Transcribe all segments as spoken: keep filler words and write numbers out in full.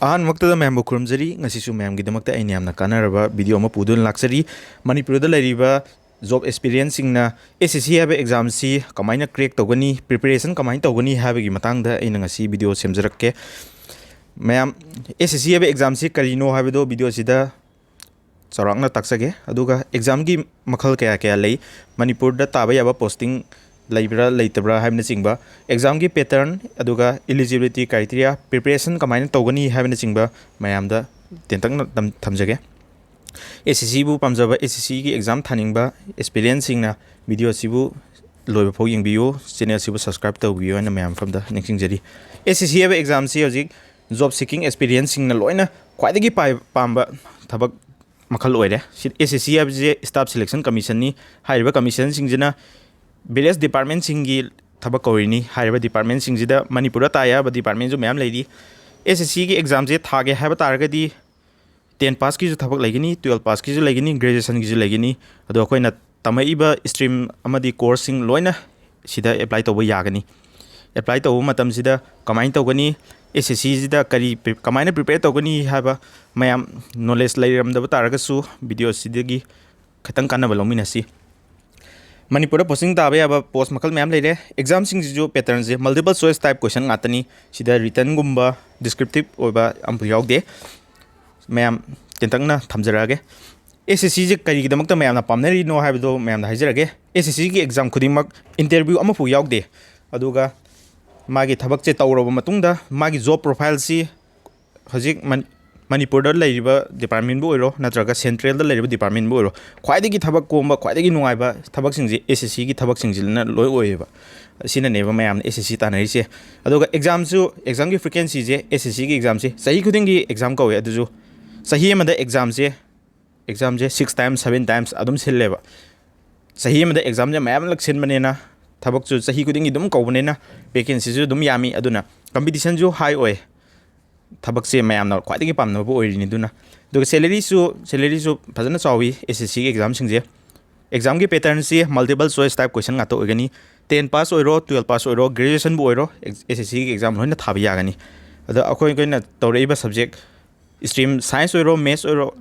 ꯑꯍꯥꯟꯕꯃꯛꯇꯗ ꯃꯌꯥꯝꯕꯨ ꯈꯨꯔꯨꯝꯖꯔꯤ꯫ ꯉꯁꯤꯁꯨ ꯃꯌꯥꯝꯒꯤꯗꯃꯛꯇ ꯑꯩꯅ ꯌꯥꯝꯅ ꯀꯥꯟꯅꯔꯕ ꯚꯤꯗꯤꯑꯣ ꯑꯃ ꯄꯨꯗꯨꯅ ꯂꯥꯛꯆꯔꯤ꯫ ꯃꯅꯤꯄꯨꯔꯗ ꯂꯩꯔꯤꯕ ꯖꯣꯕ ꯑꯦꯁꯄꯤꯔꯤꯌꯦꯟꯁꯁꯤꯡꯅ ꯑꯦꯁ ꯑꯦꯁ ꯁꯤ ꯍꯥꯏꯕ ꯑꯦꯛꯖꯥꯝꯁꯤ ꯀꯃꯥꯏꯅ ꯀ꯭ꯔꯦꯛ ꯇꯧꯒꯅꯤ, ꯄ꯭ꯔꯤꯄꯦꯔꯦꯁꯟ ꯀꯃꯥꯏꯅ ꯇꯧꯒꯅꯤ ꯍꯥꯏꯕꯒꯤ ꯃꯇꯥꯡꯗ ꯑꯩꯅ ꯉꯁꯤ ꯚꯤꯗꯤꯑꯣ ꯁꯦꯝꯖꯔꯛꯀꯦ꯫ ꯃꯌꯥꯝ, ꯑꯦꯁ ꯑꯦꯁ ꯁꯤ ꯍꯥꯏꯕ ꯑꯦꯛꯖꯥꯝꯁꯤ ꯀꯔꯤꯅꯣ ꯍꯥꯏꯕꯗꯣ ꯚꯤꯗꯤꯑꯣꯁꯤꯗ ꯆꯥꯎꯔꯥꯛꯅ ꯇꯥꯛꯆꯒꯦ꯫ ꯑꯗꯨꯒ ꯑꯦꯛꯖꯥꯝꯒꯤ ꯃꯈꯜ ꯀꯌꯥ ꯀꯌꯥ ꯂꯩ, ꯃꯅꯤꯄꯨꯔꯗ ꯇꯥꯕ ꯌꯥꯕ ꯄꯣꯁꯇꯤꯡ ꯂꯩꯕ꯭ꯔꯥ ꯂꯩꯇꯕ꯭ꯔꯥ ꯍꯥꯏꯕꯅꯆꯤꯡꯕ, ꯑꯦꯛꯖꯥꯝꯒꯤ ꯄꯦꯇꯔꯟ, ꯑꯗꯨꯒ eligibility criteria, ꯄ꯭ꯔꯤꯄꯦꯔꯦꯁꯟ ꯀꯃꯥꯏꯅ ꯇꯧꯒꯅꯤ ꯍꯥꯏꯕꯅꯆꯤꯡꯕ ꯃꯌꯥꯝꯗ ꯇꯦꯟꯇꯛꯅ ꯇꯝ-, ꯊꯝꯖꯒꯦ꯫ ꯑꯦꯁ ꯑꯦꯁ ꯁꯤꯕꯨ ꯄꯥꯝꯖꯕ, ꯑꯦꯁ ꯑꯦꯁ ꯁꯤꯒꯤ ꯑꯦꯛꯖꯥꯝ ꯊꯥꯅꯤꯡꯕ ꯑꯦꯁꯄꯤꯔꯤꯌꯦꯟꯁꯁꯤꯡꯅ ꯚꯤꯗꯤꯑꯣ ꯑꯁꯤꯕꯨ ꯂꯣꯏꯕ ꯐꯥꯎ ꯌꯦꯡꯕꯤꯌꯨ, ꯆꯦꯅꯦꯜꯁꯤꯕꯨ ꯁꯕꯁꯀ꯭ꯔꯥꯏꯕ ꯇꯧꯕꯤꯌꯨ ꯍꯥꯏꯅ ꯃꯌꯥꯝ ꯃꯐꯝꯗ ꯅꯤꯡꯁꯤꯡꯖꯔꯤ꯫ ꯑꯦꯁ ꯑꯦꯁ ꯁꯤ ꯍꯥꯏꯕ ꯑꯦꯛꯖꯥꯝꯁꯤ ꯍꯧꯖꯤꯛ ꯖꯣꯕ ꯁꯤꯀꯤꯡ ꯑꯦꯁꯄꯤꯔꯤꯌꯦꯟꯁꯁꯤꯡꯅ ꯂꯣꯏꯅ ꯈ꯭ꯋꯥꯏꯗꯒꯤ ꯄꯥꯏ-, ꯄꯥꯝꯕ ꯊꯕꯛ ꯃꯈꯜ ꯑꯣꯏꯔꯦ꯫ ꯁꯤ ꯑꯦꯁ ꯑꯦꯁ ꯁꯤ ꯍꯥꯏꯕꯁꯦ ꯁ꯭ꯇꯥꯐ ꯁꯦꯂꯦꯛꯁꯟ ꯀꯃꯤꯁꯟꯅꯤ꯫ ꯍꯥꯏꯔꯤꯕ ꯀꯃꯤꯁꯟꯁꯤꯡꯁꯤꯅ ꯚꯦꯔꯤꯌꯁ ꯗꯤꯄꯥꯔꯠꯃꯦꯟꯁꯤꯡꯒꯤ ꯊꯕꯛ ꯀꯧꯔꯤꯅꯤ꯫ ꯍꯥꯏꯔꯤꯕ ꯗꯤꯄꯥꯔꯠꯃꯦꯟꯁꯤꯡꯁꯤꯗ ꯃꯅꯤꯄꯨꯔꯗ ꯇꯥ ꯌꯥꯕ ꯗꯤꯄꯥꯔꯠꯃꯦꯟꯁꯨ ꯃꯌꯥꯝ ꯂꯩꯔꯤ꯫ ꯑꯦꯁ ꯑꯦꯁ ꯁꯤꯒꯤ ꯑꯦꯛꯖꯥꯝꯁꯦ ꯊꯥꯒꯦ ꯍꯥꯏꯕ ꯇꯥꯔꯒꯗꯤ ꯇꯦꯟ ꯄꯥꯁꯀꯤꯁꯨ ꯊꯕꯛ ꯂꯩꯒꯅꯤ, ꯇꯨꯌꯦꯜꯞ ꯄꯥꯁꯀꯤꯁꯨ ꯂꯩꯒꯅꯤ, ꯒ꯭ꯔꯦꯖꯨꯑꯦꯁꯟꯒꯤꯁꯨ ꯂꯩꯒꯅꯤ꯫ ꯑꯗꯣ ꯑꯩꯈꯣꯏꯅ ꯇꯝꯃꯛꯏꯕ ꯁ꯭ꯇ꯭ꯔꯤꯝ ꯑꯃꯗꯤ ꯀꯣꯔꯁꯁꯤꯡ ꯂꯣꯏꯅ ꯁꯤꯗ ꯑꯦꯄ꯭ꯂꯥꯏ ꯇꯧꯕ ꯌꯥꯒꯅꯤ꯫ ꯑꯦꯄ꯭ꯂꯥꯏ ꯇꯧꯕ ꯃꯇꯝꯁꯤꯗ ꯀꯃꯥꯏꯅ ꯇꯧꯒꯅꯤ, ꯑꯦꯁ ꯑꯦꯁ ꯁꯤꯁꯤꯗ ꯀꯔꯤ ꯄ꯭ꯔꯤ-, ꯀꯃꯥꯏꯅ ꯄ꯭ꯔꯤꯄꯦꯌꯔ ꯇꯧꯒꯅꯤ ꯍꯥꯏꯕ ꯃꯌꯥꯝ ꯅꯣꯂꯦꯖ ꯂꯩꯔꯝꯗꯕ ꯇꯥꯔꯒꯁꯨ ꯚꯤꯗꯤꯑꯣꯁꯤꯗꯒꯤ ꯈꯤꯇꯪ ꯀꯥꯟꯅꯕ ꯂꯧꯃꯤꯟꯅꯁꯤ꯫ ꯃꯅꯤꯄꯨꯔꯗ ꯄꯣꯁꯇꯤꯡ ꯇꯥꯕ ꯌꯥꯕ ꯄꯣꯁ ꯃꯈꯜ ꯃꯌꯥꯝ ꯂꯩꯔꯦ꯫ ꯑꯦꯛꯖꯥꯝꯁꯤꯡꯁꯤꯁꯨ ꯄꯦꯇꯔꯟꯁꯦ ꯃꯜꯇꯤꯄꯜ ꯆꯣꯏꯁ ꯇꯥꯏꯞ ꯀꯣꯏꯁꯟ ꯉꯥꯛꯇꯅꯤ꯫ ꯁꯤꯗ ꯔꯤꯇꯟꯒꯨꯝꯕ, ꯗꯤꯁꯀ꯭ꯔꯤꯞꯇꯤꯞ ꯑꯣꯏꯕ ꯑꯃꯐꯥꯎ ꯌꯥꯎꯗꯦ꯫ ꯃꯌꯥꯝ ꯇꯦꯟꯇꯛꯅ ꯊꯝꯖꯔꯛꯑꯒꯦ꯫ ꯑꯦꯁ ꯑꯦꯁ ꯁꯤꯁꯦ ꯀꯔꯤꯒꯤꯗꯃꯛꯇ ꯃꯌꯥꯝꯅ ꯄꯥꯝꯅꯔꯤꯅꯣ ꯍꯥꯏꯕꯗꯣ ꯃꯌꯥꯝꯗ ꯍꯥꯏꯖꯔꯒꯦ꯫ ꯑꯦꯁ ꯑꯦꯁ ꯁꯤꯒꯤ ꯑꯦꯛꯖꯥꯝ ꯈꯨꯗꯤꯡꯃꯛ ꯏꯟꯇꯔꯚ꯭ꯌꯨ ꯑꯃꯐꯥꯎ ꯌꯥꯎꯗꯦ꯫ ꯑꯗꯨꯒ ꯃꯥꯒꯤ ꯊꯕꯛꯁꯦ ꯇꯧꯔꯕ ꯃꯇꯨꯡꯗ ꯃꯥꯒꯤ ꯖꯣꯕ ꯄ꯭ꯔꯣꯐꯥꯏꯜꯁꯤ ꯍꯧꯖꯤꯛ ꯃꯟ-, ꯃꯅꯤꯄꯨꯔꯗ ꯂꯩꯔꯤꯕ ꯗꯤꯄꯥꯔꯠꯃꯦꯟꯕꯨ ꯑꯣꯏꯔꯣ, ꯅꯠꯇ꯭ꯔꯒ ꯁꯦꯟꯇ꯭ꯔꯦꯜꯗ ꯂꯩꯔꯤꯕ ꯗꯤꯄꯥꯔꯠꯃꯦꯟꯕꯨ ꯑꯣꯏꯔꯣ, ꯈ꯭ꯋꯥꯏꯗꯒꯤ ꯊꯕꯛ ꯀꯣꯝꯕ, ꯈ꯭ꯋꯥꯏꯗꯒꯤ ꯅꯨꯡꯉꯥꯏꯕ ꯊꯕꯛꯁꯤꯡꯁꯦ ꯑꯦꯁ ꯑꯦꯁ ꯁꯤꯒꯤ ꯊꯕꯛꯁꯤꯡꯁꯤꯅ ꯂꯣꯏ ꯑꯣꯏꯌꯦꯕ꯫ ꯑꯁꯤꯅꯅꯦꯕ ꯃꯌꯥꯝꯅ ꯑꯦꯁ ꯑꯦꯁ ꯁꯤ ꯇꯥꯟꯅꯔꯤꯁꯦ꯫ ꯑꯗꯨꯒ ꯑꯦꯛꯖꯥꯝꯁꯨ, ꯑꯦꯛꯖꯥꯝꯒꯤ ꯐ꯭ꯔꯤꯀ꯭ꯋꯦꯟꯁꯤꯁꯦ, ꯑꯦꯁ ꯑꯦꯁ ꯁꯤꯒꯤ ꯑꯦꯛꯖꯥꯝꯁꯦ ꯆꯍꯤ ꯈꯨꯗꯤꯡꯒꯤ ꯑꯦꯛꯖꯥꯝ ꯀꯧꯋꯦ꯫ ꯑꯗꯨꯁꯨ ꯆꯍꯤ ꯑꯃꯗ ꯑꯦꯛꯖꯥꯝꯁꯦ, ꯑꯦꯛꯖꯥꯝꯁꯦ ꯁꯤꯛꯁ ꯇꯥꯏꯝꯁ, ꯁꯚꯦꯟ ꯇꯥꯏꯝꯁ ꯑꯗꯨꯝ ꯁꯤꯜꯂꯦꯕ꯫ ꯆꯍꯤ ꯑꯃꯗ ꯑꯦꯛꯖꯥꯝꯁꯦ ꯃꯌꯥꯝꯂꯛ ꯁꯤꯟꯕꯅꯤꯅ ꯊꯕꯛꯁꯨ ꯆꯍꯤ ꯈꯨꯗꯤꯡꯒꯤ ꯑꯗꯨꯝ ꯀꯧꯕꯅꯤꯅ ꯚꯦꯀꯦꯟꯁꯤꯁꯨ ꯑꯗꯨꯝ ꯌꯥꯝꯃꯤ꯫ ꯑꯗꯨꯅ ꯀꯝꯄꯤꯇꯤꯁꯟꯁꯨ ꯍꯥꯏ ꯑꯣꯏ꯫ ꯊꯕꯛꯁꯦ ꯃꯌꯥꯝꯅ ꯈ꯭ꯋꯥꯏꯗꯒꯤ ꯄꯥꯝꯅꯕ ꯑꯣꯏꯔꯤꯅꯤ꯫ ꯑꯗꯨꯅ, ꯑꯗꯨꯒ ꯁꯦꯂꯔꯤꯁꯨ, ꯁꯦꯂꯔꯤꯁꯨ ꯐꯖꯅ ꯆꯥꯎꯋꯤ ꯑꯦꯁ ꯑꯦꯁ ꯁꯤꯒꯤ ꯑꯦꯛꯖꯥꯝꯁꯤꯡꯁꯦ꯫ ꯑꯦꯛꯖꯥꯝꯒꯤ ꯄꯦꯇꯔꯟꯁꯤ ꯃꯜꯇꯤꯄꯜ ꯆꯣꯏꯁ ꯇꯥꯏꯞ ꯀꯣꯏꯁꯟ ꯉꯥꯛꯇ ꯑꯣꯏꯒꯅꯤ꯫ ꯇꯦꯟ ꯄꯥꯁ ꯑꯣꯏꯔꯣ, ꯇꯨꯌꯦꯜꯞ ꯄꯥꯁ ꯑꯣꯏꯔꯣ, ꯒ꯭ꯔꯦꯖꯨꯑꯦꯁꯟꯕꯨ ꯑꯣꯏꯔꯣ, ꯑꯦꯁ ꯑꯦꯁ ꯁꯤꯒꯤ ꯑꯦꯛꯖꯥꯝ ꯂꯣꯏꯅ ꯊꯥꯕ ꯌꯥꯒꯅꯤ꯫ ꯑꯗ ꯑꯩꯈꯣꯏ ꯑꯩꯈꯣꯏꯅ ꯇꯧꯔꯛꯏꯕ subject stream, science ꯑꯣꯏꯔꯣ, maths ꯑꯣꯏꯔꯣ,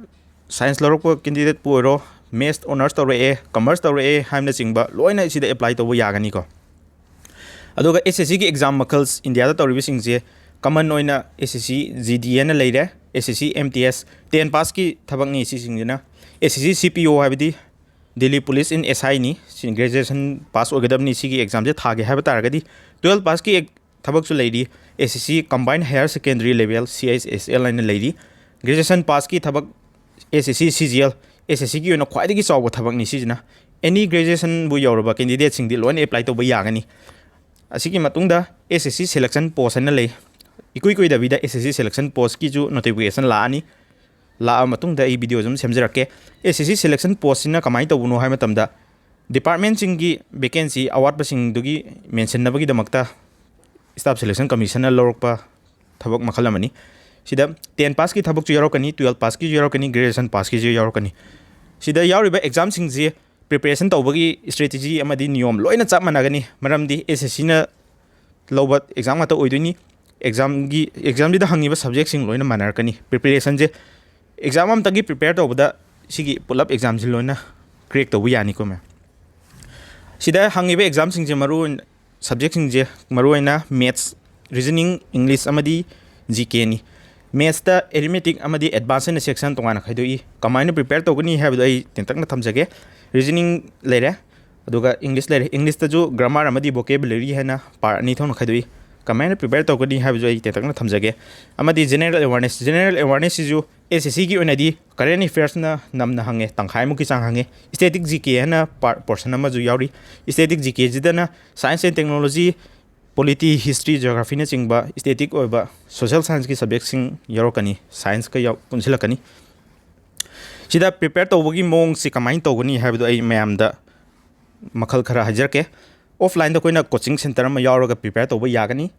science ꯂꯧꯔꯛꯄ candidateꯄꯨ ꯑꯣꯏꯔꯣ, maths honours ꯇꯧꯔꯛꯑꯦ, commerce ꯇꯧꯔꯛꯑꯦ ꯍꯥꯏꯕꯅꯆꯤꯡꯕ ꯂꯣꯏꯅ ꯁꯤꯗ apply ꯇꯧꯕ ꯌꯥꯒꯅꯤꯀꯣ꯫ ꯑꯗꯨꯒ S S C ꯒꯤ exam ꯃꯈꯜ ꯏꯟꯗꯤꯌꯥꯗ ꯇꯧꯔꯤꯕꯁꯤꯡꯁꯦ common ꯑꯣꯏꯅ S S C G D ꯍꯥꯏꯅ ꯂꯩꯔꯦ, S S C M T S, ten passꯀꯤ ꯊꯕꯛꯅꯤ ꯁꯤꯁꯤꯡꯁꯤꯅ꯫ S S C C P O ꯍꯥꯏꯕꯗꯤ Delhi Police in S I ꯅꯤ꯫ ꯁꯤ graduation pass ꯑꯣꯏꯒꯗꯕꯅꯤ꯫ ꯁꯤꯒꯤ examꯁꯦ ꯊꯥꯒꯦ ꯍꯥꯏꯕ ꯇꯥꯔꯒꯗꯤ twelve passꯀꯤ ꯊꯕꯛꯁꯨ ꯂꯩꯔꯤ, S S C Combined Higher Secondary Level, C H S L ꯍꯥꯏꯅ ꯂꯩꯔꯤ꯫ Graduation passꯀꯤ ꯊꯕꯛ S S C C G L, S S C ꯒꯤ ꯑꯣꯏꯅ ꯈ꯭ꯋꯥꯏꯗꯒꯤ ꯆꯥꯎꯕ ꯊꯕꯛꯅꯤ ꯁꯤꯁꯤꯅ꯫ Any graduationꯕꯨ ꯌꯧꯔꯕ candidateꯁꯤꯡꯗꯤ ꯂꯣꯏꯅ apply ꯇꯧꯕ ꯌꯥꯒꯅꯤ꯫ ꯑꯁꯤꯒꯤ ꯃꯇꯨꯡꯗ S S C selection post ꯍꯥꯏꯅ ꯂꯩ꯫ ꯏꯀꯨꯏ ꯀꯨꯏꯗꯕꯤꯗ S S C selection postꯀꯤꯁꯨ notification ꯂꯥꯛꯑꯅꯤ꯫ ꯂꯥꯛꯑ ꯃꯇꯨꯡꯗ ꯑꯩ videoꯁꯨ ꯑꯗꯨꯝ ꯁꯦꯝꯖꯔꯛꯀꯦ꯫ S S C selection postꯁꯤꯅ ꯀꯃꯥꯏꯅ ꯇꯧꯕꯅꯣ ꯍꯥꯏꯕ ꯃꯇꯝꯗ, departmentꯁꯤꯡꯒꯤ vacancy ꯑꯋꯥꯠꯄꯁꯤꯡꯗꯨꯒꯤ ꯃꯦꯟꯁꯤꯟꯅꯕꯒꯤꯗꯃꯛꯇ Staff Selection Commissionꯅ ꯂꯧꯔꯛꯄ ꯊꯕꯛ ꯃꯈꯜ ꯑꯃꯅꯤ꯫ ꯁꯤꯗ ten passꯀꯤ ꯊꯕꯛꯁꯨ ꯌꯥꯎꯔꯛꯀꯅꯤ, twelve passꯀꯤꯁꯨ ꯌꯥꯎꯔꯛꯀꯅꯤ, graduation passꯀꯤꯁꯨ ꯌꯥꯎꯔꯛꯀꯅꯤ꯫ ꯁꯤꯗ ꯌꯥꯎꯔꯤꯕ examꯁꯤꯡꯁꯤ preparation ꯇꯧꯕꯒꯤ strategy ꯑꯃꯗꯤ ꯅꯤꯌꯣꯝ ꯂꯣꯏꯅ ꯆꯞ ꯃꯥꯟꯅꯒꯅꯤ, ꯃꯔꯝꯗꯤ S S Cꯅ ꯂꯧꯕ exam ꯉꯥꯛꯇ ꯑꯣꯏꯗꯣꯏꯅꯤ꯫ Examꯒꯤ, examꯁꯤꯗ ꯍꯪꯉꯤꯕ subjectꯁꯤꯡ ꯂꯣꯏꯅ ꯃꯥꯟꯅꯔꯛꯀꯅꯤ꯫ Preparationꯁꯦ exam ꯑꯃꯇꯪꯒꯤ prepare ꯇꯧꯕꯗ ꯁꯤꯒꯤ ꯄꯨꯂꯞ examꯁꯤ ꯂꯣꯏꯅ crack ꯇꯧꯕ ꯌꯥꯅꯤꯀꯣ ꯃꯦꯝ꯫ ꯁꯤꯗ ꯍꯪꯉꯤꯕ examꯁꯤꯡꯁꯦ ꯃꯔꯨ ꯑꯣꯏꯅ, subjectꯁꯤꯡꯁꯦ ꯃꯔꯨ ꯑꯣꯏꯅ maths, reasoning, English ꯑꯃꯗꯤ G Kꯅꯤ꯫ Mathsꯇ arithmetic ꯑꯃꯗꯤ advance ꯍꯥꯏꯅ section ꯇꯣꯉꯥꯟꯅ ꯈꯥꯏꯗꯣꯛꯏ꯫ ꯀꯃꯥꯏꯅ prepare ꯇꯧꯒꯅꯤ ꯍꯥꯏꯕꯗꯣ ꯑꯩ ꯇꯦꯟꯇꯛꯅ ꯊꯝꯖꯒꯦ꯫ Reasoning ꯂꯩꯔꯦ, ꯑꯗꯨꯒ English ꯂꯩꯔꯦ꯫ Englishꯇꯁꯨ grammar ꯑꯃꯗꯤ vocabulary ꯍꯥꯏꯅ part ꯑꯅꯤ ꯊꯣꯛꯅ ꯈꯥꯏꯗꯣꯛꯏ꯫ ꯀꯃꯥꯏꯅ prepare ꯇꯧꯒꯅꯤ ꯍꯥꯏꯕꯁꯨ ꯑꯩ ꯇꯦꯟꯇꯛꯅ ꯊꯝꯖꯒꯦ꯫ ꯑꯃꯗꯤ general awareness, general awarenessꯁꯤꯁꯨ S S Cꯒꯤ ꯑꯣꯏꯅꯗꯤ current affairsꯅ ꯅꯝꯅ ꯍꯪꯉꯦ, ꯇꯪꯈꯥꯏꯃꯨꯛꯀꯤ ꯆꯥꯡ ꯍꯪꯉꯦ꯫ Static G K ꯍꯥꯏꯅ part, portion ꯑꯃꯁꯨ ꯌꯥꯎꯔꯤ꯫ Static G Kꯁꯤꯗꯅ science and technology, polity, history, geographyꯅꯆꯤꯡꯕ static ꯑꯣꯏꯕ social scienceꯀꯤ subjectꯁꯤꯡ ꯌꯥꯎꯔꯛꯀꯅꯤ, scienceꯀ ꯌꯥꯎ-, ꯄꯨꯟꯁꯤꯜꯂꯛꯀꯅꯤ꯫ ꯁꯤꯗ prepare ꯇꯧꯕꯒꯤ ꯃꯑꯣꯡꯁꯤ ꯀꯃꯥꯏꯅ ꯇꯧꯒꯅꯤ ꯍꯥꯏꯕꯗꯣ ꯑꯩ ꯃꯌꯥꯝꯗ ꯃꯈꯜ ꯈꯔ ꯍꯥꯏꯖꯔꯛꯀꯦ꯫ Offlineꯗ ꯑꯩꯈꯣꯏꯅ coaching center ꯑꯃ ꯌꯥꯎꯔꯒ prepare ꯇꯧꯕ ꯌꯥꯒꯅꯤ꯫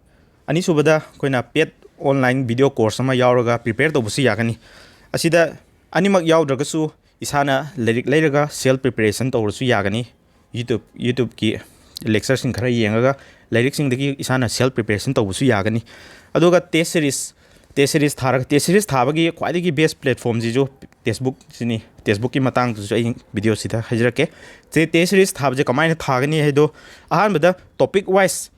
ꯑꯅꯤꯁꯨꯕꯗ ꯑꯩꯈꯣꯏꯅ paid online video course ꯑꯃ ꯌꯥꯎꯔꯒ prepare ꯇꯧꯕꯁꯨ ꯌꯥꯒꯅꯤ꯫ ꯑꯁꯤꯗ ꯑꯅꯤꯃꯛ ꯌꯥꯎꯗ꯭ꯔꯒꯁꯨ ꯏꯁꯥꯅ ꯂꯥꯏꯔꯤꯛ ꯂꯩꯔꯒ self preparation ꯇꯧꯔꯁꯨ ꯌꯥꯒꯅꯤ꯫ YouTube, YouTubeꯀꯤ lectureꯁꯤꯡ ꯈꯔ ꯌꯦꯡꯉꯒ ꯂꯥꯏꯔꯤꯛꯁꯤꯡꯗꯒꯤ ꯏꯁꯥꯅ self preparation ꯇꯧꯕꯁꯨ ꯌꯥꯒꯅꯤ꯫ ꯑꯗꯨꯒ ꯇꯦꯁ ꯁꯤꯔꯤꯁ ꯇꯦꯁ ꯁꯤꯔꯤꯁ ꯊꯥꯔꯒ ꯇꯦꯁ ꯁꯤꯔꯤꯁ ꯊꯥꯕꯒꯤ ꯈ꯭ꯋꯥꯏꯗꯒꯤ ꯕꯦꯁ ꯄ꯭ꯂꯦꯠꯐꯣꯝꯁꯤꯁꯨ ꯇꯦꯛꯁꯕꯨꯛꯁꯤꯅꯤ꯫ ꯇꯦꯛꯁꯕꯨꯛꯀꯤ ꯃꯇꯥꯡꯗꯁꯨ ꯑꯩ ꯚꯤꯗꯤꯑꯣꯁꯤꯗ ꯍꯥꯏꯖꯔꯛꯀꯦ꯫ ꯁꯤ ꯇꯦꯁ ꯁꯤꯔꯤꯁ ꯊꯥꯕꯁꯦ ꯀꯃꯥꯏꯅ ꯊꯥꯒꯅꯤ ꯍꯥꯏꯗꯣ, ꯑꯍꯥꯟꯕꯗ ꯇꯣꯄꯤꯛ ꯋꯥꯏꯁ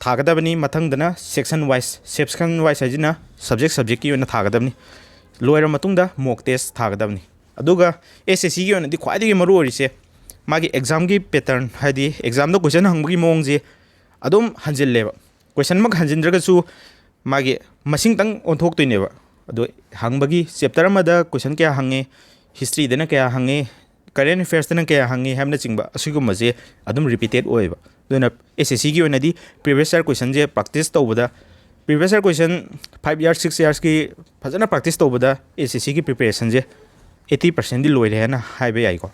ꯊꯥꯒꯗꯕꯅꯤ꯫ ꯃꯊꯪꯗꯅ ꯁꯦꯛꯁꯟ ꯋꯥꯏꯁ ꯁꯦꯛꯁꯟ ꯋꯥꯏꯁ ꯍꯥꯏꯁꯤꯅ ꯁꯕꯖꯦꯛ ꯁꯕꯖꯦꯛꯀꯤ ꯑꯣꯏꯅ ꯊꯥꯒꯗꯕꯅꯤ꯫ ꯂꯣꯏꯔ ꯃꯇꯨꯡꯗ ꯃꯣꯛ ꯇꯦꯁ ꯊꯥꯒꯗꯕꯅꯤ꯫ ꯑꯗꯨꯒ ꯑꯦꯁ ꯑꯦꯁ ꯁꯤꯒꯤ ꯑꯣꯏꯅꯗꯤ ꯈ꯭ꯋꯥꯏꯗꯒꯤ ꯃꯔꯨ ꯑꯣꯏꯔꯤꯁꯦ ꯃꯥꯒꯤ ꯑꯦꯛꯖꯥꯝꯒꯤ ꯄꯦꯇꯔꯟ, ꯍꯥꯏꯗꯤ ꯑꯦꯛꯖꯥꯝꯗ ꯀꯣꯏꯁꯟ ꯍꯪꯕꯒꯤ ꯃꯑꯣꯡꯁꯦ ꯑꯗꯨꯝ ꯍꯟꯖꯤꯜꯂꯦꯕ꯫ ꯀꯣꯏꯁꯟꯃꯛ ꯍꯟꯖꯤꯟꯗ꯭ꯔꯒꯁꯨ ꯃꯥꯒꯤ ꯃꯁꯤꯡꯇꯪ ꯑꯣꯟꯊꯣꯛꯇꯣꯏꯅꯦꯕ꯫ ꯑꯗꯣ ꯍꯪꯕꯒꯤ ꯆꯦꯞꯇꯔ ꯑꯃꯗ ꯀꯣꯏꯁꯟ ꯀꯌꯥ ꯍꯪꯉꯦ, ꯍꯤꯁꯇ꯭ꯔꯤꯗꯅ ꯀꯌꯥ ꯍꯪꯉꯦ, ꯀꯔꯦꯟ ꯑꯦꯐꯤꯌꯔꯁꯇꯅ ꯀꯌꯥ ꯍꯪꯉꯤ ꯍꯥꯏꯕꯅꯆꯤꯡꯕ ꯑꯁꯤꯒꯨꯝꯕꯁꯦ ꯑꯗꯨꯝ ꯔꯤꯄꯤꯇꯦꯠ ꯑꯣꯏꯌꯦꯕ꯫ ꯑꯗꯨꯅ ꯑꯦꯁ ꯑꯦꯁ ꯁꯤꯒꯤ ꯑꯣꯏꯅꯗꯤ ꯄ꯭ꯔꯤꯚꯤꯌꯁ ꯌꯔ ꯀꯣꯏꯁꯟꯁꯦ ꯄ꯭ꯔꯥꯛꯇꯤꯁ ꯇꯧꯕꯗ, ꯄ꯭ꯔꯤꯚꯤꯌꯁ ꯌꯔ ꯀꯣꯏꯁꯟ ꯐꯥꯏꯚ ꯌꯔꯁ ꯁꯤꯛꯁ ꯌꯔꯁꯀꯤ ꯐꯖꯅ ꯄ꯭ꯔꯥꯛꯇꯤꯁ ꯇꯧꯕꯗ ꯑꯦꯁ ꯑꯦꯁ ꯁꯤꯒꯤ ꯄ꯭ꯔꯤꯄꯦꯔꯦꯁꯟꯁꯦ ꯑꯩꯠꯇꯤ ꯄꯥꯔꯁꯦꯟꯗꯤ ꯂꯣꯏꯔꯦ ꯍꯥꯏꯅ ꯍꯥꯏꯕ ꯌꯥꯏꯀꯣ꯫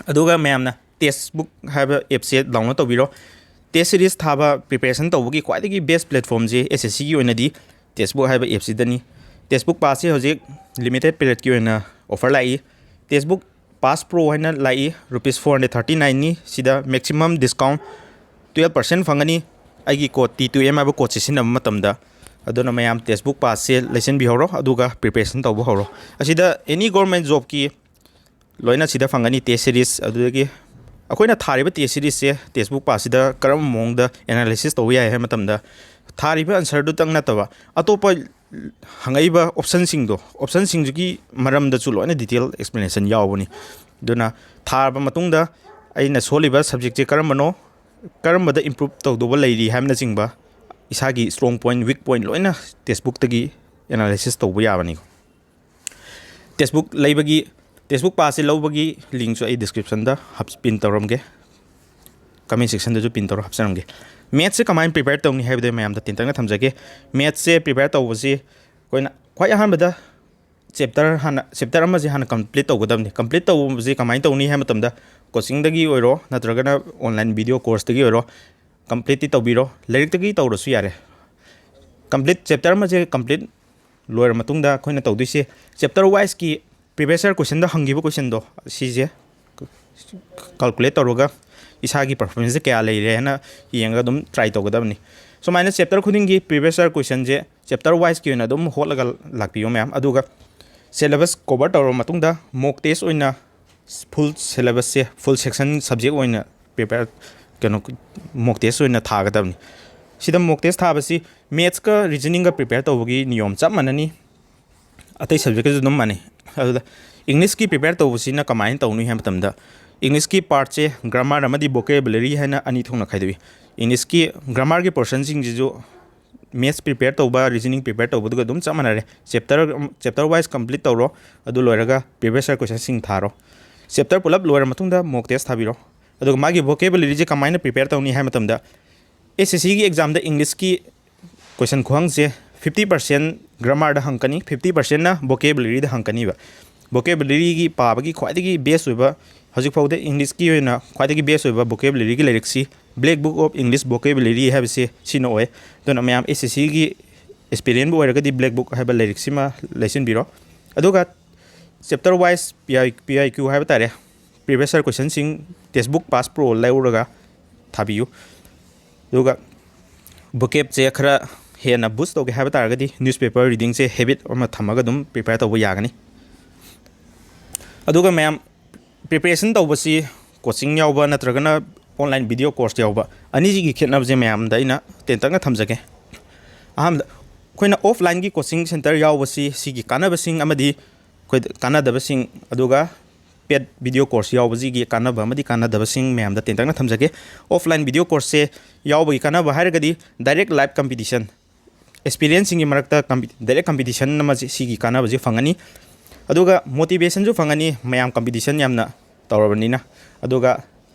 ꯑꯗꯨꯒ ꯃꯌꯥꯝꯅ ꯇꯦꯛꯁꯕꯨꯛ ꯍꯥꯏꯕ ꯑꯦꯞꯁꯦ ꯗꯥꯎꯟꯂꯣꯗ ꯇꯧꯕꯤꯔꯣ꯫ ꯇꯦꯁ ꯁꯤꯔꯤꯁ ꯊꯥꯕ ꯄ꯭ꯔꯤꯄꯦꯔꯦꯁꯟ ꯇꯧꯕꯒꯤ ꯈ꯭ꯋꯥꯏꯗꯒꯤ ꯕꯦꯁ ꯄ꯭ꯂꯦꯠꯐꯣꯝꯁꯦ ꯑꯦꯁ ꯑꯦꯁ ꯁꯤꯒꯤ ꯑꯣꯏꯅꯗꯤ ꯇꯦꯛꯁꯕꯨꯛ ꯍꯥꯏꯕ ꯑꯦꯞꯁꯤꯗꯅꯤ꯫ ꯇꯦꯛꯁꯕꯨꯛ ꯄꯥꯁꯁꯦ ꯍꯧꯖꯤꯛ ꯂꯤꯃꯤꯇꯦꯠ ꯄꯤꯔꯤꯌꯠꯀꯤ ꯑꯣꯏꯅ ꯑꯣꯐꯔ ꯂꯥꯛꯏ꯫ ꯇꯦꯛꯁꯕꯨꯛ ꯄꯥꯁ ꯄ꯭ꯔꯣ ꯍꯥꯏꯅ ꯂꯥꯛꯏ, ꯔꯨꯄꯤꯁ ꯐꯣꯔ ꯍꯟꯗ꯭ꯔꯦꯠ ꯊꯥꯔꯇꯤ ꯅꯥꯏꯟꯅꯤ꯫ ꯁꯤꯗ ꯃꯦꯛꯁꯤꯃꯝ ꯗꯤꯁꯀꯥꯎꯟ ꯇꯨꯌꯦꯜꯞ ꯄꯥꯔꯁꯦꯟ ꯐꯪꯒꯅꯤ, ꯑꯩꯒꯤ ꯀꯣꯗ ꯇꯤ ꯇꯨ ꯑꯦꯝ ꯍꯥꯏꯕ ꯀꯣꯗꯁꯦ ꯁꯤꯖꯤꯟꯅꯕ ꯃꯇꯝꯗ꯫ ꯑꯗꯨꯅ ꯃꯌꯥꯝ ꯇꯦꯛꯁꯕꯨꯛ ꯄꯥꯁꯁꯦ ꯂꯩꯁꯤꯟꯕꯤꯍꯧꯔꯣ, ꯑꯗꯨꯒ ꯄ꯭ꯔꯤꯄꯦꯔꯦꯁꯟ ꯇꯧꯕ ꯍꯧꯔꯣ꯫ ꯑꯁꯤꯗ ꯑꯦꯅꯤ ꯒꯣꯔꯃꯦꯟ ꯖꯣꯕꯀꯤ ꯂꯣꯏꯅ ꯁꯤꯗ ꯐꯪꯒꯅꯤ, ꯇꯦꯁ ꯁꯤꯔꯤꯁ꯫ ꯑꯗꯨꯗꯒꯤ ꯑꯩꯈꯣꯏꯅ ꯊꯥꯔꯤꯕ ꯇꯦꯁ ꯁꯤꯔꯤꯁꯁꯦ ꯇꯦꯛꯁꯕꯨꯛ ꯄꯥꯁꯁꯤꯗ ꯀꯔꯝꯕ ꯃꯑꯣꯡꯗ ꯑꯦꯅꯥꯂꯥꯏꯁꯤꯁ ꯇꯧꯕ ꯌꯥꯏ ꯍꯥꯏꯕ ꯃꯇꯝꯗ, ꯊꯥꯔꯤꯕ ꯑꯟꯁꯔꯗꯨꯇꯪ ꯅꯠꯇꯕ ꯑꯇꯣꯞꯄ ꯍꯪꯉꯛꯏꯕ ꯑꯣꯞꯁꯟꯁꯤꯡꯗꯣ, ꯑꯣꯞꯁꯟꯁꯤꯡꯗꯨꯒꯤ ꯃꯔꯝꯗꯁꯨ ꯂꯣꯏꯅ ꯗꯤꯇꯦꯜ ꯑꯦꯛꯁꯄ꯭ꯂꯦꯅꯦꯁꯟ ꯌꯥꯎꯕꯅꯤ꯫ ꯑꯗꯨꯅ ꯊꯥꯔꯕ ꯃꯇꯨꯡꯗ ꯑꯩꯅ ꯁꯣꯜꯂꯤꯕ ꯁꯕꯖꯦꯛꯁꯦ ꯀꯔꯝꯕꯅꯣ, ꯀꯔꯝꯕꯗ ꯏꯝꯄ꯭ꯔꯨꯞ ꯇꯧꯗꯧꯕ ꯂꯩꯔꯤ ꯍꯥꯏꯕꯅꯆꯤꯡꯕ, ꯏꯁꯥꯒꯤ ꯏꯁꯇ꯭ꯔꯣꯡ ꯄꯣꯏꯟ, ꯋꯤꯛ ꯄꯣꯏꯟ ꯂꯣꯏꯅ ꯇꯦꯛꯁꯕꯨꯛꯇꯒꯤ ꯑꯦꯅꯥꯂꯥꯏꯁꯤꯁ ꯇꯧꯕ ꯌꯥꯕꯅꯤ꯫ ꯇꯦꯛꯁꯕꯨꯛ ꯂꯩꯕꯒꯤ, ꯇꯦꯛꯁꯕꯨꯛ ꯄꯥꯁꯁꯦ ꯂꯧꯕꯒꯤ ꯂꯤꯡꯁꯨ ꯑꯩ ꯗꯤꯁꯀ꯭ꯔꯤꯞꯁꯟꯗ ꯄꯤꯟ ꯇꯧꯔꯝꯒꯦ, ꯀꯃꯦꯟ ꯁꯦꯛꯁꯟꯗꯁꯨ ꯄꯤꯟ ꯇꯧꯔ ꯍꯥꯞꯆꯔꯝꯒꯦ꯫ ꯃꯦꯠꯁꯁꯦ ꯀꯃꯥꯏꯅ ꯄ꯭ꯔꯤꯄꯦꯌꯔ ꯇꯧꯅꯤ ꯍꯥꯏꯕꯗꯨ ꯃꯌꯥꯝꯗ ꯇꯦꯟꯇꯛꯅ ꯊꯝꯖꯒꯦ꯫ ꯃꯦꯠꯁꯁꯦ ꯄ꯭ꯔꯤꯄꯦꯌꯔ ꯇꯧꯕꯁꯤ ꯑꯩꯈꯣꯏꯅ ꯈ꯭ꯋꯥꯏ ꯑꯍꯥꯟꯕꯗ ꯆꯦꯞꯇꯔ ꯍꯥꯟꯅ, ꯆꯦꯞꯇꯔ ꯑꯃꯁꯦ ꯍꯥꯟꯅ ꯀꯝꯄ꯭ꯂꯤꯠ ꯇꯧꯒꯗꯕꯅꯤ꯫ ꯀꯝꯄ꯭ꯂꯤꯠ ꯇꯧꯕꯁꯦ ꯀꯃꯥꯏꯅ ꯇꯧꯅꯤ ꯍꯥꯏꯕ ꯃꯇꯝꯗ, ꯀꯣꯆꯤꯡꯗꯒꯤ ꯑꯣꯏꯔꯣ ꯅꯠꯇ꯭ꯔꯒꯅ ꯑꯣꯟꯂꯥꯏꯟ ꯚꯤꯗꯤꯑꯣ ꯀꯣꯔꯁꯇꯒꯤ ꯑꯣꯏꯔꯣ, ꯀꯝꯄ꯭ꯂꯤꯠꯇꯤ ꯇꯧꯕꯤꯔꯣ꯫ ꯂꯥꯏꯔꯤꯛꯇꯒꯤ ꯇꯧꯔꯁꯨ ꯌꯥꯔꯦ꯫ ꯀꯝꯄ꯭ꯂꯤꯠ, ꯆꯦꯞꯇꯔ ꯑꯃꯁꯦ ꯀꯝꯄ꯭ꯂꯤꯠ ꯂꯣꯏꯔ ꯃꯇꯨꯡꯗ ꯑꯩꯈꯣꯏꯅ ꯇꯧꯗꯣꯏꯁꯦ ꯆꯦꯞꯇꯔ ꯋꯥꯏꯁꯀꯤ ꯄ꯭ꯔꯤꯚꯤꯌꯁ ꯌꯔ ꯀꯣꯏꯁꯟꯗ ꯍꯪꯈꯤꯕ ꯀꯣꯏꯁꯟꯗꯣ ꯁꯤꯁꯦ ꯀꯥꯜꯀꯨꯂꯦꯠ ꯇꯧꯔꯒ ꯏꯁꯥꯒꯤ ꯄꯔꯐꯣꯔꯃꯦꯟꯁꯁꯦ ꯀꯌꯥ ꯂꯩꯔꯦ ꯍꯥꯏꯅ ꯌꯦꯡꯉꯒ ꯑꯗꯨꯝ ꯇ꯭ꯔꯥꯏ ꯇꯧꯒꯗꯕꯅꯤ꯫ ꯁꯨꯃꯥꯏꯅ ꯆꯦꯞꯇꯔ ꯈꯨꯗꯤꯡꯒꯤ previous year questionꯁꯦ ꯆꯦꯞꯇꯔ ꯋꯥꯏꯁꯀꯤ ꯑꯣꯏꯅ ꯑꯗꯨꯝ ꯍꯣꯠꯂꯒ ꯂꯥꯛꯄꯤꯌꯣ ꯃꯌꯥꯝ꯫ ꯑꯗꯨꯒ syllabus cover ꯇꯧꯔꯕ ꯃꯇꯨꯡꯗ mock test ꯑꯣꯏꯅ full syllabusꯁꯦ, full section subject ꯑꯣꯏꯅ prepare, ꯀꯩꯅꯣ, mock test ꯑꯣꯏꯅ ꯊꯥꯒꯗꯕꯅꯤ꯫ ꯁꯤꯗ mock test ꯊꯥꯕꯁꯤ mathsꯀ reasoningꯒ prepare ꯇꯧꯕꯒꯤ ꯅꯤꯌꯣꯝ ꯆꯞ ꯃꯥꯟꯅꯅꯤ꯫ ꯑꯇꯩ subjectꯀꯁꯨ ꯑꯗꯨꯝ ꯃꯥꯟꯅꯩ꯫ ꯑꯗꯨꯗ Englishꯀꯤ prepare ꯇꯧꯕꯁꯤꯅ ꯀꯃꯥꯏꯅ ꯇꯧꯅꯤ ꯍꯥꯏꯕ ꯃꯇꯝꯗ, Englishꯀꯤ partꯁꯦ grammar ꯑꯃꯗꯤ vocabulary ꯍꯥꯏꯅ ꯑꯅꯤ ꯊꯣꯛꯅ ꯈꯥꯏꯗꯣꯛꯏ꯫ Englishꯀꯤ grammarꯒꯤ portionꯁꯤꯡꯁꯤꯁꯨ maths prepare ꯇꯧꯕ, reasoning prepare ꯇꯧꯕꯗꯨꯒ ꯑꯗꯨꯝ ꯆꯞ ꯃꯥꯟꯅꯔꯦ꯫ Chapter, chapter wise complete ꯇꯧꯔꯣ, ꯑꯗꯨ ꯂꯣꯏꯔꯒ previous year questionꯁꯤꯡ ꯊꯥꯔꯣ꯫ Chapter ꯄꯨꯂꯞ ꯂꯣꯏꯔ ꯃꯇꯨꯡꯗ mock test ꯊꯥꯕꯤꯔꯣ꯫ ꯑꯗꯨꯒ ꯃꯥꯒꯤ vocabularyꯁꯦ ꯀꯃꯥꯏꯅ prepare ꯇꯧꯅꯤ ꯍꯥꯏꯕ ꯃꯇꯝꯗ, SSCꯒꯤ examꯗ Englishꯀꯤ question ꯈꯨꯍꯪꯁꯦ fifty percent grammarꯗ ꯍꯪꯉꯛꯀꯅꯤ, fifty percentꯅ vocabularyꯗ ꯍꯪꯉꯛꯀꯅꯤꯕ꯫ Vocabularyꯒꯤ ꯄꯥꯕꯒꯤ ꯈ꯭ꯋꯥꯏꯗꯒꯤ best ꯑꯣꯏꯕ, ꯍꯧꯖꯤꯛꯐꯥꯎꯗ Englishꯀꯤ ꯑꯣꯏꯅ ꯈ꯭ꯋꯥꯏꯗꯒꯤ best ꯑꯣꯏꯕ vocabularyꯒꯤ ꯂꯥꯏꯔꯤꯛꯁꯤ Black Book of English Vocabulary ꯍꯥꯏꯕꯁꯦ ꯁꯤꯅ ꯑꯣꯏ꯫ ꯑꯗꯨꯅ ꯃꯌꯥꯝ SSCꯒꯤ aspirantꯕꯨ ꯑꯣꯏꯔꯒꯗꯤ Black Book ꯍꯥꯏꯕ ꯂꯥꯏꯔꯤꯛꯁꯤꯃ ꯂꯩꯁꯤꯟꯕꯤꯔꯣ꯫ ꯑꯗꯨꯒ chapter wise PI, PIQ ꯍꯥꯏꯕ ꯇꯥꯔꯦ, previous year questionꯁꯤꯡ textbook pass pro ꯂꯧꯔꯒ ꯊꯥꯕꯤꯌꯨ꯫ ꯑꯗꯨꯒ vocabꯁꯦ ꯈꯔ ꯍꯦꯟꯅ boost ꯇꯧꯒꯦ ꯍꯥꯏꯕ ꯇꯥꯔꯒꯗꯤ newspaper readingꯁꯦ habit ꯑꯃ ꯊꯝꯃꯒ ꯑꯗꯨꯝ prepare ꯇꯧꯕ ꯌꯥꯒꯅꯤ꯫ ꯑꯗꯨꯒ ꯃꯌꯥꯝ, preparation ꯇꯧꯕꯁꯤ coaching ꯌꯥꯎꯕ ꯅꯠꯇ꯭ꯔꯒꯅ online video course ꯌꯥꯎꯕ, ꯑꯅꯤꯁꯤꯒꯤ ꯈꯦꯠꯅꯕꯁꯦ ꯃꯌꯥꯝꯗ ꯑꯩꯅ ꯇꯦꯟꯇꯛꯅ ꯊꯝꯖꯒꯦ꯫ ꯑꯍꯥꯟꯕꯗ, ꯑꯩꯈꯣꯏꯅ offlineꯒꯤ coaching centre ꯌꯥꯎꯕꯁꯤ, ꯁꯤꯒꯤ ꯀꯥꯟꯅꯕꯁꯤꯡ ꯑꯃꯗꯤ ꯑꯩꯈꯣꯏꯗ ꯀꯥꯟꯅꯗꯕꯁꯤꯡ, ꯑꯗꯨꯒ paid video course ꯌꯥꯎꯕꯁꯤꯒꯤ ꯀꯥꯟꯅꯕ ꯑꯃꯗꯤ ꯀꯥꯟꯅꯗꯕꯁꯤꯡ ꯃꯌꯥꯝꯗ ꯇꯦꯟꯇꯛꯅ ꯊꯝꯖꯒꯦ꯫ Offline video courseꯁꯦ ꯌꯥꯎꯕꯒꯤ ꯀꯥꯟꯅꯕ ꯍꯥꯏꯔꯒꯗꯤ direct live competition, aspirantꯁꯤꯡꯒꯤ ꯃꯔꯛꯇ ꯀꯝꯄꯤ-, direct competition ꯑꯃ ꯁꯤ-, ꯁꯤꯒꯤ ꯀꯥꯟꯅꯕꯁꯤ ꯐꯪꯒꯅꯤ꯫ ꯑꯗꯨꯒ motivationꯁꯨ ꯐꯪꯒꯅꯤ, ꯃꯌꯥꯝ competition ꯌꯥꯝꯅ ꯇꯧꯔꯕꯅꯤꯅ꯫ ꯑꯗꯨꯒ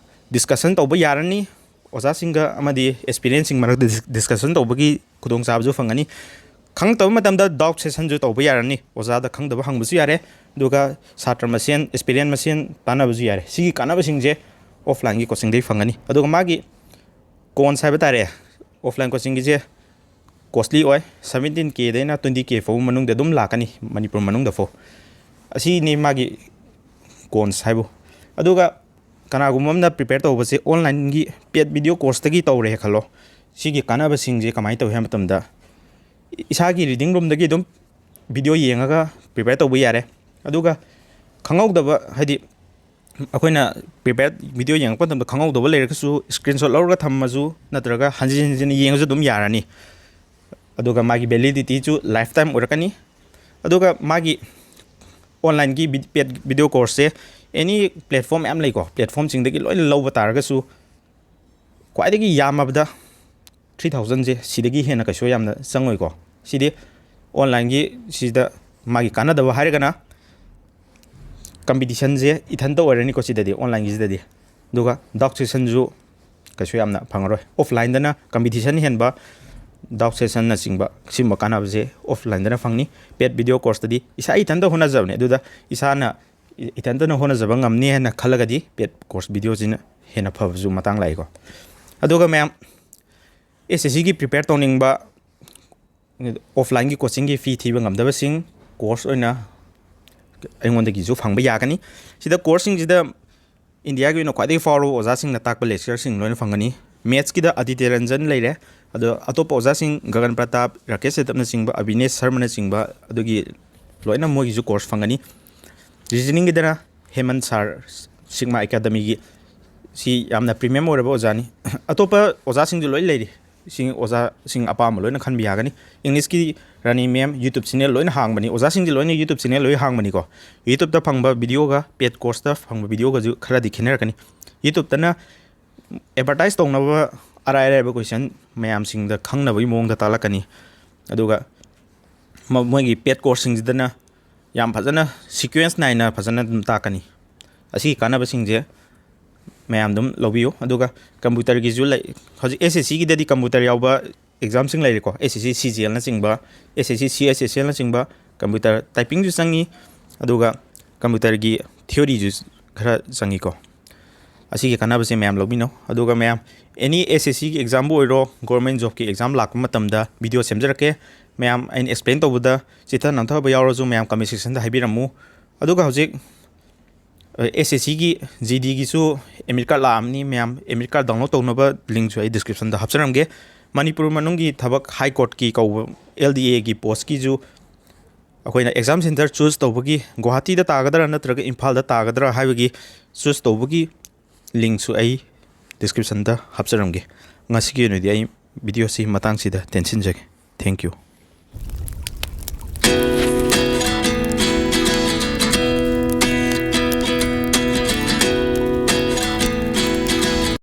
discussion ꯇꯧꯕ ꯌꯥꯔꯅꯤ, ꯑꯣꯖꯥꯁꯤꯡꯒ ꯑꯃꯗꯤ aspirantꯁꯤꯡ ꯃꯔꯛꯇ dis-, discussion ꯇꯧꯕꯒꯤ ꯈꯨꯗꯣꯡꯆꯥꯕꯁꯨ ꯐꯪꯒꯅꯤ꯫ ꯈꯪꯉꯛꯇꯕ ꯃꯇꯝꯗ doubt sessionꯁꯨ ꯇꯧꯕ ꯌꯥꯔꯅꯤ, ꯑꯣꯖꯥꯗ ꯈꯪꯗꯕ ꯍꯪꯕꯁꯨ ꯌꯥꯔꯦ, ꯑꯗꯨꯒ ꯁꯥꯇ꯭ꯔ ꯃꯁꯦꯟ, aspirant ꯃꯁꯦꯟ ꯇꯥꯟꯅꯕꯁꯨ ꯌꯥꯔꯦ꯫ ꯁꯤꯒꯤ ꯀꯥꯟꯅꯕꯁꯤꯡꯁꯦ offlineꯒꯤ coachingꯗꯒꯤ ꯐꯪꯒꯅꯤ꯫ ꯑꯗꯨꯒ ꯃꯥꯒꯤ cons ꯍꯥꯏꯕ ꯇꯥꯔꯦ, offline coachingꯒꯤꯁꯦ costly ꯑꯣꯏ, seventeen Kꯗꯩꯅ twenty K ꯐꯥꯎꯕ ꯃꯅꯨꯡꯗ ꯑꯗꯨꯝ ꯂꯥꯛꯀꯅꯤ ꯃꯅꯤꯄꯨꯔ ꯃꯅꯨꯡꯗ ꯐꯥꯎ꯫ ꯑꯁꯤꯅꯤ ꯃꯥꯒꯤ cons ꯍꯥꯏꯕꯨ꯫ ꯑꯗꯨꯒ ꯀꯅꯥꯒꯨꯝꯕ ꯑꯃꯅ prepare ꯇꯧꯕꯁꯦ onlineꯒꯤ paid video courseꯇꯒꯤ ꯇꯧꯔꯦ ꯈꯜꯂꯣ, ꯁꯤꯒꯤ ꯀꯥꯟꯅꯕꯁꯤꯡꯁꯦ ꯀꯃꯥꯏꯅ ꯇꯧꯏ ꯍꯥꯏꯕ ꯃꯇꯝꯗ, ꯏꯁꯥꯒꯤ reading roomꯗꯒꯤ ꯑꯗꯨꯝ video ꯌꯦꯡꯉꯒ prepare ꯇꯧꯕ ꯌꯥꯔꯦ꯫ ꯑꯗꯨꯒ ꯈꯪꯍꯧꯗꯕ, ꯍꯥꯏꯗꯤ ꯑꯩꯈꯣꯏꯅ prepare video ꯌꯦꯡꯉꯛꯄ ꯃꯇꯝꯗ ꯈꯪꯍꯧꯗꯕ ꯂꯩꯔꯒꯁꯨ screenshot ꯂꯧꯔꯒ ꯊꯝꯃꯁꯨ ꯅꯠꯇ꯭ꯔꯒ ꯍꯟꯖꯤꯟ ꯍꯟꯖꯤꯟ ꯌꯦꯡꯉꯁꯨ ꯑꯗꯨꯝ ꯌꯥꯔꯅꯤ꯫ ꯑꯗꯨꯒ ꯃꯥꯒꯤ validityꯁꯨ lifetime ꯑꯣꯏꯔꯛꯀꯅꯤ꯫ ꯑꯗꯨꯒ ꯃꯥꯒꯤ onlineꯒꯤ ꯚꯤ-, paid video courseꯁꯦ any platform ꯃꯌꯥꯝ ꯂꯩꯀꯣ, platformꯁꯤꯡꯗꯒꯤ ꯂꯣꯏꯅ ꯂꯧꯕ ꯇꯥꯔꯒꯁꯨ ꯈ꯭ꯋꯥꯏꯗꯒꯤ ꯌꯥꯝꯃꯕꯗ three thousandꯁꯦ, ꯁꯤꯗꯒꯤ ꯍꯦꯟꯅ ꯀꯩꯁꯨ ꯌꯥꯝꯅ ꯆꯪꯉꯣꯏꯀꯣ꯫ ꯁꯤꯗꯤ onlineꯒꯤ ꯁꯤꯗ ꯃꯥꯒꯤ ꯀꯥꯟꯅꯗꯕ ꯍꯥꯏꯔꯒꯅ competitionꯁꯦ ꯏꯊꯟꯇ ꯑꯣꯏꯔꯅꯤꯀꯣ ꯁꯤꯗꯗꯤ, onlineꯒꯤꯁꯤꯗꯗꯤ꯫ ꯑꯗꯨꯒ doubt sessionꯁꯨ ꯀꯩꯁꯨ ꯌꯥꯝꯅ ꯐꯪꯉꯔꯣꯏ꯫ Offlineꯗꯅ competition ꯍꯦꯟꯕ, doubt sessionꯅꯆꯤꯡꯕ ꯁꯤꯒꯨꯝꯕ ꯀꯥꯟꯅꯕꯁꯦ offlineꯗꯅ ꯐꯪꯅꯤ꯫ Paid video courseꯇꯗꯤ ꯏꯁꯥ ꯏꯊꯟꯇ ꯍꯣꯠꯅꯖꯕꯅꯦ, ꯑꯗꯨꯗ ꯏꯁꯥꯅ ꯏ-, ꯏꯊꯟꯇꯅ ꯍꯣꯠꯅꯖꯕ ꯉꯝꯅꯤ ꯍꯥꯏꯅ ꯈꯜꯂꯒꯗꯤ paid course videoꯁꯤꯅ ꯍꯦꯟꯅ ꯐꯕꯁꯨ ꯃꯇꯥꯡ ꯂꯥꯛꯏꯀꯣ꯫ ꯑꯗꯨꯒ ꯃꯌꯥꯝ, SSCꯒꯤ prepare ꯇꯧꯅꯤꯡꯕ, offlineꯒꯤ coachingꯒꯤ fee ꯊꯤꯕ ꯉꯝꯗꯕꯁꯤꯡ course ꯑꯣꯏꯅ ꯑꯩꯉꯣꯟꯗꯒꯤꯁꯨ ꯐꯪꯕ ꯌꯥꯒꯅꯤ꯫ ꯁꯤꯗ courseꯁꯤꯡꯁꯤꯗ ꯏꯟꯗꯤꯌꯥꯒꯤ ꯑꯣꯏꯅ ꯈ꯭ꯋꯥꯏꯗꯒꯤ ꯐꯥꯎꯔꯕ ꯑꯣꯖꯥꯁꯤꯡꯅ ꯇꯥꯛꯄ lecturerꯁꯤꯡ ꯂꯣꯏꯅ ꯐꯪꯒꯅꯤ꯫ Mathsꯀꯤꯗ ꯑꯗꯤꯇ꯭ꯌ ꯔꯟꯖꯟ ꯂꯩꯔꯦ, ꯑꯗꯣ ꯑꯇꯣꯞꯄ ꯑꯣꯖꯥꯁꯤꯡ ꯒꯒꯟ ꯄ꯭ꯔꯇꯥꯞ, ꯔꯥꯀꯦꯁ ꯆꯦꯇꯞꯅꯆꯤꯡꯕ, ꯑꯕꯤꯅꯦꯁ ꯁꯔꯃꯅꯆꯤꯡꯕ, ꯑꯗꯨꯒꯤ ꯂꯣꯏꯅ ꯃꯣꯏꯒꯤꯁꯨ course ꯐꯪꯒꯅꯤ꯫ Reasoningꯒꯤꯗꯅ ꯍꯦꯃꯟ ꯁꯥꯔ, ꯁꯤꯒꯃꯥ ꯑꯦꯀꯥꯗꯃꯤꯒꯤ, ꯁꯤ ꯌꯥꯝꯅ premium ꯑꯣꯏꯔꯕ ꯑꯣꯖꯥꯅꯤ꯫ ꯑꯇꯣꯞꯄ ꯑꯣꯖꯥꯁꯤꯡꯁꯨ ꯂꯣꯏ ꯂꯩꯔꯤ, ꯁꯤ ꯑꯣꯖꯥꯁꯤꯡ ꯑꯄꯥꯝꯕ ꯂꯣꯏꯅ ꯈꯟꯕ ꯌꯥꯒꯅꯤ꯫ Englishꯀꯤ ꯔꯥꯅꯤ ꯃꯦꯝ YouTube channel ꯂꯣꯏꯅ ꯍꯥꯡꯕꯅꯤ, ꯑꯣꯖꯥꯁꯤꯡꯁꯦ ꯂꯣꯏꯅ YouTube channel ꯂꯣꯏ ꯍꯥꯡꯕꯅꯤꯀꯣ꯫ YouTubeꯇ ꯐꯪꯕ videoꯒ paid courseꯇ ꯐꯪꯕ videoꯒꯁꯨ ꯈꯔꯗꯤ ꯈꯦꯠꯅꯔꯛꯀꯅꯤ꯫ YouTubeꯇꯅ advertise ꯇꯧꯅꯕ ꯑꯔꯥꯏ ꯑꯔꯥꯏꯕ question ꯃꯌꯥꯝꯁꯤꯡꯗ ꯈꯪꯅꯕꯒꯤ ꯃꯑꯣꯡꯗ ꯇꯥꯛꯂꯛꯀꯅꯤ꯫ ꯑꯗꯨꯒ ꯃ-, ꯃꯣꯏꯒꯤ paid courseꯁꯤꯡꯁꯤꯗꯅ ꯌꯥꯝ ꯐꯖꯅ sequence ꯅꯥꯏꯅ ꯐꯖꯅ ꯑꯗꯨꯝ ꯇꯥꯛꯀꯅꯤ꯫ ꯑꯁꯤꯒꯤ ꯀꯥꯟꯅꯕꯁꯤꯡꯁꯦ ꯃꯌꯥꯝ ꯑꯗꯨꯝ ꯂꯧꯕꯤꯌꯨ꯫ ꯑꯗꯨꯒ computerꯒꯤꯁꯨ ꯂꯩ, ꯍꯧꯖꯤꯛ SSCꯒꯤꯗꯗꯤ computer ꯌꯥꯎꯕ examꯁꯤꯡ ꯂꯩꯔꯦꯀꯣ, SSC CGLꯅꯆꯤꯡꯕ, SSC CHSLꯅꯆꯤꯡꯕ, computer typingꯁꯨ ꯆꯪꯉꯤ, ꯑꯗꯨꯒ computerꯒꯤ theoryꯁꯨ ꯈꯔ ꯆꯪꯉꯤꯀꯣ꯫ ꯑꯁꯤꯒꯤ ꯀꯥꯟꯅꯕꯁꯦ ꯃꯌꯥꯝ ꯂꯧꯃꯤꯟꯅꯧ꯫ ꯑꯗꯨꯒ ꯃꯌꯥꯝ, any SSCꯒꯤ examꯕꯨ ꯑꯣꯏꯔꯣ, government jobꯀꯤ exam ꯂꯥꯛꯄ ꯃꯇꯝꯗ video ꯁꯦꯝꯖꯔꯛꯀꯦ꯫ ꯃꯌꯥꯝ, ꯑꯩꯅ explain ꯇꯧꯕꯗ ꯆꯤꯠꯊ ꯅꯝꯊꯕ ꯌꯥꯎꯔꯁꯨ ꯃꯌꯥꯝ comment sectionꯗ ꯍꯥꯏꯕꯤꯔꯝꯃꯨ꯫ ꯑꯗꯨꯒ ꯍꯧꯖꯤꯛ ꯑꯦꯁ ꯑꯦꯁ ꯁꯤꯒꯤ ꯖꯤ ꯗꯤꯒꯤꯁꯨ ꯑꯦꯗꯃꯤꯠ ꯀꯥꯔꯗ ꯂꯥꯛꯑꯝꯅꯤ ꯃꯌꯥꯝ꯫ ꯑꯦꯗꯃꯤꯠ ꯀꯥꯔꯗ ꯗꯥꯎꯟꯂꯣꯗ ꯇꯧꯅꯕ ꯂꯤꯡꯁꯨ ꯑꯩ ꯗꯤꯁꯀ꯭ꯔꯤꯞꯁꯟꯗ ꯍꯥꯞꯆꯔꯝꯒꯦ꯫ ꯃꯅꯤꯄꯨꯔ ꯃꯅꯨꯡꯒꯤ ꯊꯕꯛ ꯍꯥꯏ ꯀꯣꯔꯠꯀꯤ ꯀꯧꯕ ꯑꯦꯜ ꯗꯤ ꯑꯦꯒꯤ ꯄꯣꯁꯀꯤꯁꯨ ꯑꯩꯈꯣꯏꯅ ꯑꯦꯛꯖꯥꯝ ꯁꯦꯟꯇꯔ ꯆꯨꯁ ꯇꯧꯕꯒꯤ, ꯒꯨꯋꯥꯍꯥꯇꯤꯗ ꯇꯥꯒꯗ꯭ꯔꯥ ꯅꯠꯇ꯭ꯔꯒ ꯏꯝꯐꯥꯜꯗ ꯇꯥꯒꯗ꯭ꯔꯥ ꯍꯥꯏꯕꯒꯤ ꯆꯨꯁ ꯇꯧꯕꯒꯤ ꯂꯤꯡꯁꯨ ꯑꯩ ꯗꯤꯁꯀ꯭ꯔꯤꯞꯁꯟꯗ ꯍꯥꯞꯆꯔꯝꯒꯦ꯫ ꯉꯁꯤꯒꯤ ꯑꯣꯏꯅꯗꯤ ꯑꯩ ꯚꯤꯗꯤꯑꯣꯁꯤ ꯃꯇꯥꯡꯁꯤꯗ ꯇꯦꯟꯁꯤꯟꯖꯒꯦ꯫ Thank you꯫